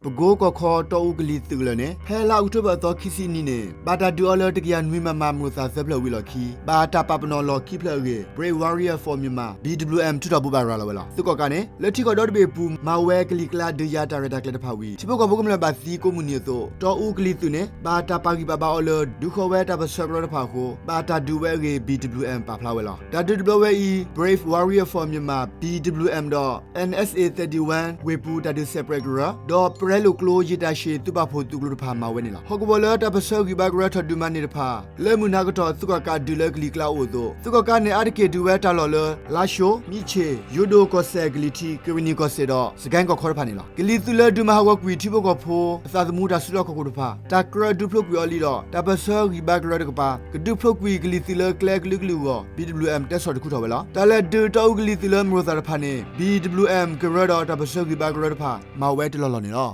ပကိကီၢ်ခီတီအူကလံၤသုးကလၢၤန့ၣ် ဖဲလါအီးကထိဘၢၣ်အသီခံဆံအနံၤန့ၣ် ဘၣ်တၢ်ဒုးအီၤလၢတကယၤနွံမမ မရိၣ်သၣ်သၢဖျၢၣ်ဝံၤအလီၢ်ခံ ဘၣ်တၢ်ပာ်ပနီၣ်လီၢ်ခံဖျၢၣ်အဂ့ၢ် Brave Warrior for Myanmar, B W M ထုးထီၣ်ဘိးဘၣ်ရၤလီၤဝဲလီၤ. သုးကီၣ်ကးန့ၣ် လၢထံကီၢ်ဒီတဘ့ၣ်အပူၤ မၤဝဲကလံၤကျါဒုးယၤတၢ်ရဲၣ်တၢ်ကျဲၤတဖၣ်ဝံၤ ထံဖိကီၢ်ဖိကမျၢၢ်ဘၣ်သံကိးမုၢ်နံၤအသိး တီအူကလံၤသုးန့ၣ် ဘၣ်တၢ်ပာ်ဂံၢ်ပာ်ဘါအီၤလၢ ဒုးဃီၤဝဲတၢ်ပၢၢ်ဆၢကရၢတဖၣ်အဃိ ဘၣ်တၢ်ဒုးဝဲအဂ့ၢ် B W M ပာ်ဖျါဝဲလီၤ. တၢ်ဒုးတဘျီဝဲအံၤ Brave Warrior for Myanmar, B W M ဒီး N S A thirty-one ဝ့ၢ်ပူၤတၢ်ဒုးစဲးပြဲးကရၢ ဒီးပြဲလိာ်ကျိ ယံာ်တၢ်ရှံၣ် သုးပာ်ဖှိၣ်သုးကျိၤတဖၣ်မၤဝဲန့ၣ်လီၤ. ဟီၣ်ကဝီၤလၢတၢ်ပၢၢ်ဆၢဂံၢ်ဘါကရၢထီၣ်ဒုးမၤန့ၢ်တဖၣ် လၢမုၢ်နၤကတီၢ်သုးကီၣ်ကးဒုးလၢကလံၤကျါအိၣ်အသိး သုးကီၣ်ကးန့ၣ် အါတက့ၢ်ဒုးဝဲတၢ်လီၢ်လၢ လါၡိ, မံၣ်ဆ့ၣ်, ယိၤဒိၣ်ကီၢ်စဲၣ်ကလံၤထံး, ကရ့ၣ်နံၣ်ကီၢ်စဲၣ်ဒီး စကဲကီၢ်ခီတဖၣ်န့ၣ်လီၤ. ကလံၤသုးလၢဒုးမၤဟးဂီၤကွံာ်ထံဖိကီၢ်ဖိ အသးသမူတၢ်စုလီၢ်ခီၣ်ခိၣ်တဖၣ် တၢ်ကြၢးဒုးဖျိးကွံာ်အီၤလံဒီး တၢ်ပၢၢ်ဆၢဂံၢ်ဘါကရၢတကပၤ ကဒုးဖျိးကွံာ်ကလံၤသုးလၢကျဲအကလုာ်ကလုာ်အဂီၢ် B W M တဲဆီၣ်တခူထီၣ်ဝဲလီၤ. တၢ်လဲၤဒုးတီအူကလံၤသုးလၢမရိၣ်သၣ်တဖၣ်န့ၣ် B W M ကရၢဒီးတၢ်ပၢၢ်ဆၢဂံၢ်ဘါကရၢတဖၣ် မၤဝဲတလီၢ်လီၢ်န့ၣ်လီၤ.